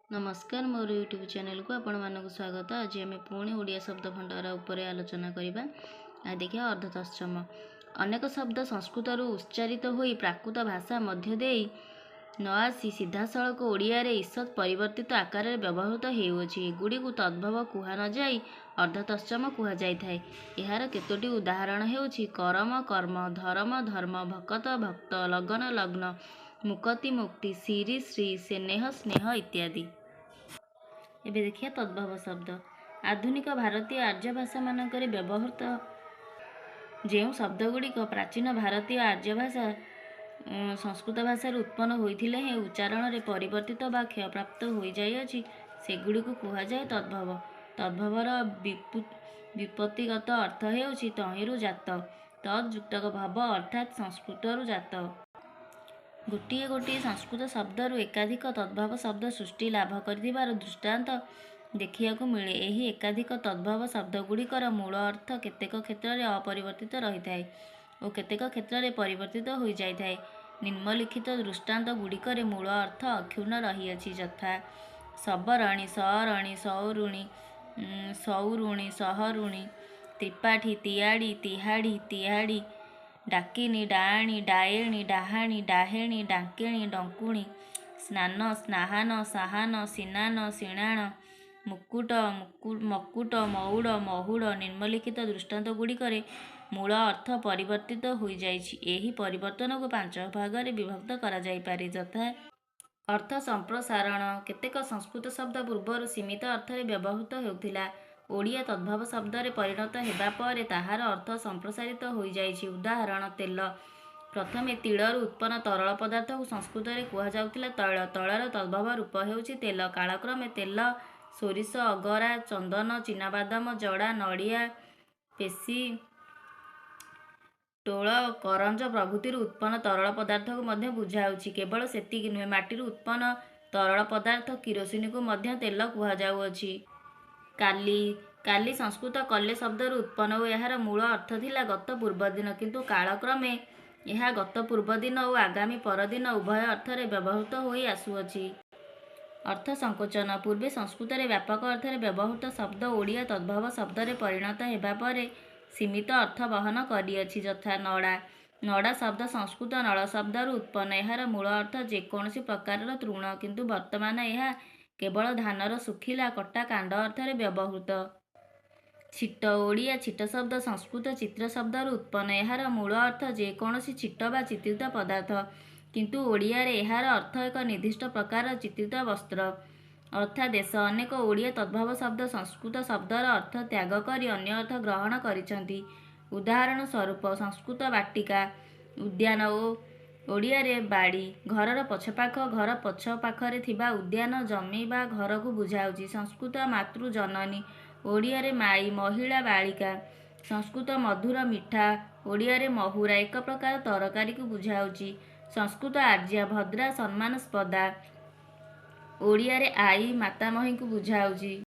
ନମସ୍କାର, ମୋର ୟୁଟ୍ୟୁବ୍ ଚ୍ୟାନେଲକୁ ଆପଣମାନଙ୍କୁ ସ୍ୱାଗତ। ଆଜି ଆମେ ପୁଣି ଓଡ଼ିଆ ଶବ୍ଦ ଭଣ୍ଡାର ଉପରେ ଆଲୋଚନା କରିବା। ଆଉ ଦେଖିବା ଅର୍ଦ୍ଧତତ୍ସମ। ଅନେକ ଶବ୍ଦ ସଂସ୍କୃତରୁ ଉଚ୍ଚାରିତ ହୋଇ ପ୍ରାକୃତ ଭାଷା ମଧ୍ୟ ଦେଇ ନ ଆସି ସିଧାସଳଖ ଓଡ଼ିଆରେ ଈଷତ୍ ପରିବର୍ତ୍ତିତ ଆକାରରେ ବ୍ୟବହୃତ ହେଉଅଛି। ଏଗୁଡ଼ିକୁ ତଦ୍ଭବ କୁହା ନଯାଇ ଅର୍ଦ୍ଧତତ୍ସମ କୁହାଯାଇଥାଏ। ଏହାର କେତୋଟି ଉଦାହରଣ ହେଉଛି କରମ କର୍ମ, ଧରମ ଧର୍ମ, ଭକତ ଭକ୍ତ, ଲଗନ ଲଗ୍ନ, ମୁକତି ମୁକ୍ତି, ଶିରୀ ଶ୍ରୀ, ସେନେହ ସ୍ନେହ ଇତ୍ୟାଦି। ଏବେ ଦେଖିବା ତଦ୍ଭବ ଶବ୍ଦ। ଆଧୁନିକ ଭାରତୀୟ ଆର୍ଯ୍ୟ ଭାଷାମାନଙ୍କରେ ବ୍ୟବହୃତ ଯେଉଁ ଶବ୍ଦଗୁଡ଼ିକ ପ୍ରାଚୀନ ଭାରତୀୟ ଆର୍ଯ୍ୟ ଭାଷା ସଂସ୍କୃତ ଭାଷାରୁ ଉତ୍ପନ୍ନ ହୋଇଥିଲେ ହେଁ ଉଚ୍ଚାରଣରେ ପରିବର୍ତ୍ତିତ ବା କ୍ଷୟପ୍ରାପ୍ତ ହୋଇଯାଇଅଛି, ସେଗୁଡ଼ିକୁ କୁହାଯାଏ ତଦ୍ଭବ। ତଦ୍ଭବର ବ୍ୟୁତ୍ପତ୍ତିଗତ ଅର୍ଥ ହେଉଛି ତହିଁରୁ ଜାତ। ତଦ୍ ଯୁକ୍ତକ ଭବ ଅର୍ଥାତ୍ ସଂସ୍କୃତରୁ ଜାତ। ଗୋଟିଏ ଗୋଟିଏ ସଂସ୍କୃତ ଶବ୍ଦରୁ ଏକାଧିକ ତଦ୍ଭବ ଶବ୍ଦ ସୃଷ୍ଟି ଲାଭ କରିଥିବାର ଦୃଷ୍ଟାନ୍ତ ଦେଖିବାକୁ ମିଳେ। ଏହି ଏକାଧିକ ତଦ୍ଭବ ଶବ୍ଦଗୁଡ଼ିକର ମୂଳ ଅର୍ଥ କେତେକ କ୍ଷେତ୍ରରେ ଅପରିବର୍ତ୍ତିତ ରହିଥାଏ ଓ କେତେକ କ୍ଷେତ୍ରରେ ପରିବର୍ତ୍ତିତ ହୋଇଯାଇଥାଏ। ନିମ୍ନଲିଖିତ ଦୃଷ୍ଟାନ୍ତଗୁଡ଼ିକରେ ମୂଳ ଅର୍ଥ ଅକ୍ଷୁଣ୍ଣ ରହିଅଛି, ଯଥା: ସବରଣୀ ସଅରଣୀ, ସଉରୁଣୀ ସୌରୁଣୀ, ସହରୁଣୀ, ତ୍ରିପାଠୀ ତିଆଡ଼ି, ତିହାଡ଼ି, ତିହାଡ଼ି, ଡାକିନୀ ଡାଆଣୀ, ଡାଏଣୀ, ଡାହାଣୀ, ଡାହେଣୀ, ଡାଙ୍କେଣୀ, ଡଙ୍କୁଣୀ, ସ୍ନାନ ସ୍ନାହାନ, ସାହାନ, ସିନାନ, ସିଣାଣ, ମୁକୁଟ ମକୁଟ, ମଉଡ଼ ମହୁଡ଼। ନିମ୍ନଲିଖିତ ଦୃଷ୍ଟାନ୍ତଗୁଡ଼ିକରେ ମୂଳ ଅର୍ଥ ପରିବର୍ତ୍ତିତ ହୋଇଯାଇଛି। ଏହି ପରିବର୍ତ୍ତନକୁ ପାଞ୍ଚ ଭାଗରେ ବିଭକ୍ତ କରାଯାଇପାରେ, ଯଥା: ଅର୍ଥ ସମ୍ପ୍ରସାରଣ: କେତେକ ସଂସ୍କୃତ ଶବ୍ଦ ପୂର୍ବରୁ ସୀମିତ ଅର୍ଥରେ ବ୍ୟବହୃତ ହେଉଥିଲା। ଓଡ଼ିଆ ତଦ୍ଭବ ଶବ୍ଦରେ ପରିଣତ ହେବା ପରେ ତାହାର ଅର୍ଥ ସମ୍ପ୍ରସାରିତ ହୋଇଯାଇଛି। ଉଦାହରଣ: ତେଲ। ପ୍ରଥମେ ତିଳରୁ ଉତ୍ପନ୍ନ ତରଳ ପଦାର୍ଥକୁ ସଂସ୍କୃତରେ କୁହାଯାଉଥିଲା ତୈଳ। ତୈଳର ତଦ୍ଭବ ରୂପ ହେଉଛି ତେଲ। କାଳକ୍ରମେ ତେଲ ସୋରିଷ, ଅଗରା, ଚନ୍ଦନ, ଚିନାବାଦାମ, ଜଡ଼ା, ନଡ଼ିଆ, ପେଶୀ, ଟୋଳ, କରଞ୍ଜ ପ୍ରଭୃତିରୁ ଉତ୍ପନ୍ନ ତରଳ ପଦାର୍ଥକୁ ମଧ୍ୟ ବୁଝାଉଛି। କେବଳ ସେତିକି ନୁହେଁ, ମାଟିରୁ ଉତ୍ପନ୍ନ ତରଳ ପଦାର୍ଥ କିରୋସିନିକୁ ମଧ୍ୟ ତେଲ କୁହାଯାଉଅଛି। କାଲି। କାଲି ସଂସ୍କୃତ କଲେ ଶବ୍ଦରୁ ଉତ୍ପନ୍ନ ଓ ଏହାର ମୂଳ ଅର୍ଥ ଥିଲା ଗତ ପୂର୍ବଦିନ। କିନ୍ତୁ କାଳକ୍ରମେ ଏହା ଗତ ପୂର୍ବଦିନ ଓ ଆଗାମୀ ପରଦିନ ଉଭୟ ଅର୍ଥରେ ବ୍ୟବହୃତ ହୋଇ ଆସୁଅଛି। ଅର୍ଥ ସଂକୋଚନ: ପୂର୍ବେ ସଂସ୍କୃତରେ ବ୍ୟାପକ ଅର୍ଥରେ ବ୍ୟବହୃତ ଶବ୍ଦ ଓଡ଼ିଆ ତଦ୍ଭବ ଶବ୍ଦରେ ପରିଣତ ହେବା ପରେ ସୀମିତ ଅର୍ଥ ବହନ କରିଅଛି। ଯଥା: ନଡ଼ା। ନଡ଼ା ଶବ୍ଦ ସଂସ୍କୃତ ନଳ ଶବ୍ଦରୁ ଉତ୍ପନ୍ନ। ଏହାର ମୂଳ ଅର୍ଥ ଯେକୌଣସି ପ୍ରକାରର ତୃଣ; କିନ୍ତୁ ବର୍ତ୍ତମାନ ଏହା କେବଳ ଧାନର ଶୁଖିଲା କଟା କାଣ୍ଡ ଅର୍ଥରେ ବ୍ୟବହୃତ। ଛିଟ। ଓଡ଼ିଆ ଛିଟ ଶବ୍ଦ ସଂସ୍କୃତ ଚିତ୍ର ଶବ୍ଦରୁ ଉତ୍ପନ୍ନ। ଏହାର ମୂଳ ଅର୍ଥ ଯେକୌଣସି ଛିଟ ବା ଚିତ୍ରିତ ପଦାର୍ଥ; କିନ୍ତୁ ଓଡ଼ିଆରେ ଏହାର ଅର୍ଥ ଏକ ନିର୍ଦ୍ଦିଷ୍ଟ ପ୍ରକାରର ଚିତ୍ରିତ ବସ୍ତ୍ର ଅର୍ଥାତ୍ ଦେଶ। ଅନେକ ଓଡ଼ିଆ ତଦ୍ଭବ ଶବ୍ଦ ସଂସ୍କୃତ ଶବ୍ଦର ଅର୍ଥ ତ୍ୟାଗ କରି ଅନ୍ୟ ଅର୍ଥ ଗ୍ରହଣ କରିଛନ୍ତି। ଉଦାହରଣ ସ୍ୱରୂପ ସଂସ୍କୃତ ବାଟିକା ଉଦ୍ୟାନ, ଓଡ଼ିଆରେ ବାଡ଼ି। ଘରର ପଛପାଖ, ଘର ପଛ ପାଖରେ ଥିବା ଉଦ୍ୟାନ, ଜମି ବା ଘରକୁ ବୁଝାଉଛି। ସଂସ୍କୃତ ମାତୃ ଜନନୀ, ଓଡ଼ିଆରେ ମାଈ, ମହିଳା, ବାଳିକା। ସଂସ୍କୃତ ମଧୁର ମିଠା, ଓଡ଼ିଆରେ ମହୁରା, ଏକ ପ୍ରକାର ତରକାରୀକୁ ବୁଝାଉଛି। ସଂସ୍କୃତ ଆର୍ଯ୍ୟା ଭଦ୍ରା, ସମ୍ମାନାସ୍ପଦା, ଓଡ଼ିଆରେ ଆଈ, ମାତାମହୀଙ୍କୁ ବୁଝାଉଛି।